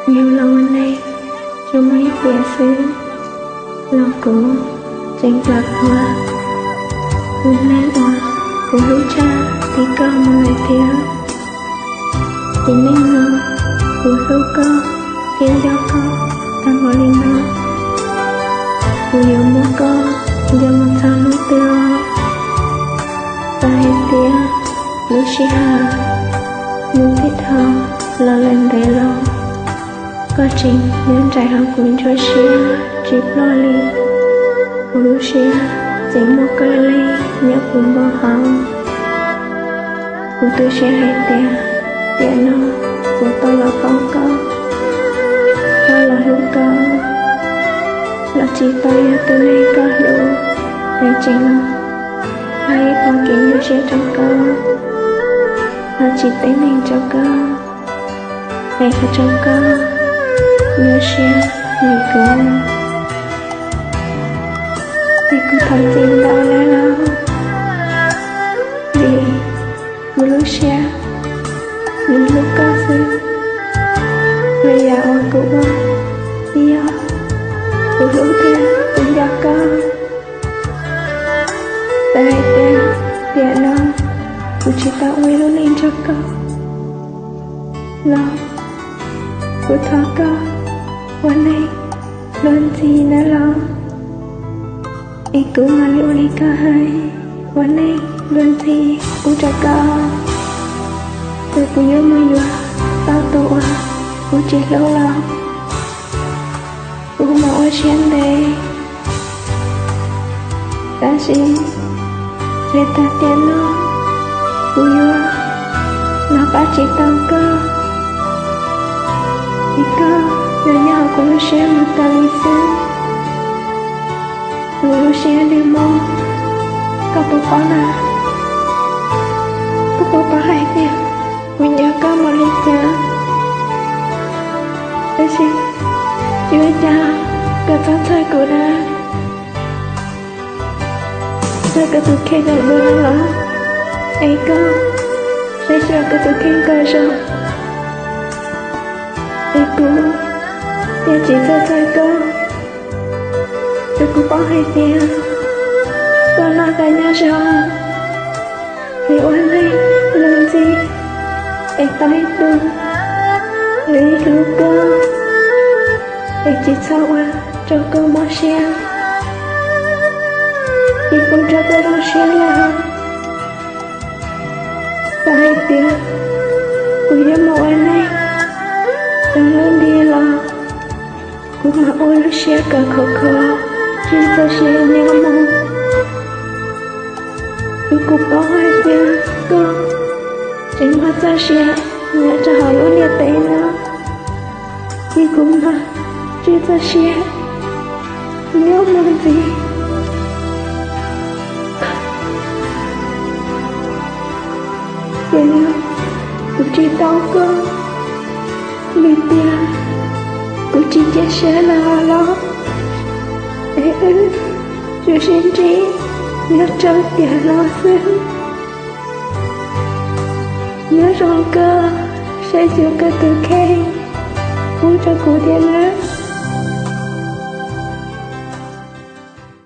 Yug los ua neeg tsuas muaj ib tiam xwb, los kuv tseem plam qhuas tus neeg uas kuv hlub tshaj tim koj mus lawm thiab. Tus neeg no, kuv hlub koj thiab nco koj tag npaum li no, kuv yuav muab koj nco mus txog hnub twg? Txawm hais tias lub sij hawm nws twb dhau los lawm ntev los, koj tseem nyob nraim hauv kuv ntsuab siab tsis ploj li. Kuv lub siab tseem muaj koj ib leeg nyob puv npo hauv. Kuv tu siab hais tias tiam no kuv tau los paub koj, tau los hlub koj, los tsis tau yog tus neeg koj hlub, es tseem yog ib qho kev nyuaj siab rau koj, los tsis teeb meem rau koj, es ua rau koj nyuaj siab vim kuv. Es kuv thov txim ntau nawb lauj, vim kuv lub siab nws hlub koj xwb. Vim yam uas kuv ua, yog kuv hlub thiab kuv nco koj. Txawm hais tias tiam no kuv tsis tau ua ib lub neej nrog koj los, kuv thov koj ua neej luag ntxhi nawb lauj, es kuv mam li ua li koj hais, ua neej luag ntxhi pub rau koj. Txawm kuv yuav mus yuav tau tus uas kuv tsis hlub los kuv mam ua siab ntev. Tab sis txawm tiam no kuv yuav los pab tsis tau koj, es koj yuav nyob hauv kuv lub siab mus tas li xwb. Kuv lub siab nws mob, koj puas paub na? Koj puas paub hais tias kuv nco koj npaum li cas? Tab sis tsis ua cas, koj txhob txhawj kuv na. Txog koj tus kheej zoo dua no los, es koj saib xyuas koj tus kheej kom zoo, es kuv thiaj tsis txhob txhawj koj. Rau kuv paub hais tias koj noj qab nyob zoo, es ua neej luag ntxhi, es tau ib tug uas hlub koj, es tsis txhob ua rau koj mob siab, tsis pub rau koj zoo siab lawm. Txawm hais tias kuv yuav mus ua neej txog hnub nti los, kuv mam ua lub siab kom khov kho, tsis txoj sia nyob mus. Vim kuv paub hais tias koj tseem muaj txoj sia nyob rau hauv lub ntiaj teb no, vim kuv mam tsis txoj sia nyob mus ntxiv. Tiam no kuv tsis tau koj, vim tias kuv tsis cia siab los los, es wb tsuas sib ntsib nyob rau tiam no xwb. Nyob zoo koj, saib xyuas koj tus kheej, pub rau kuv thiab nawb.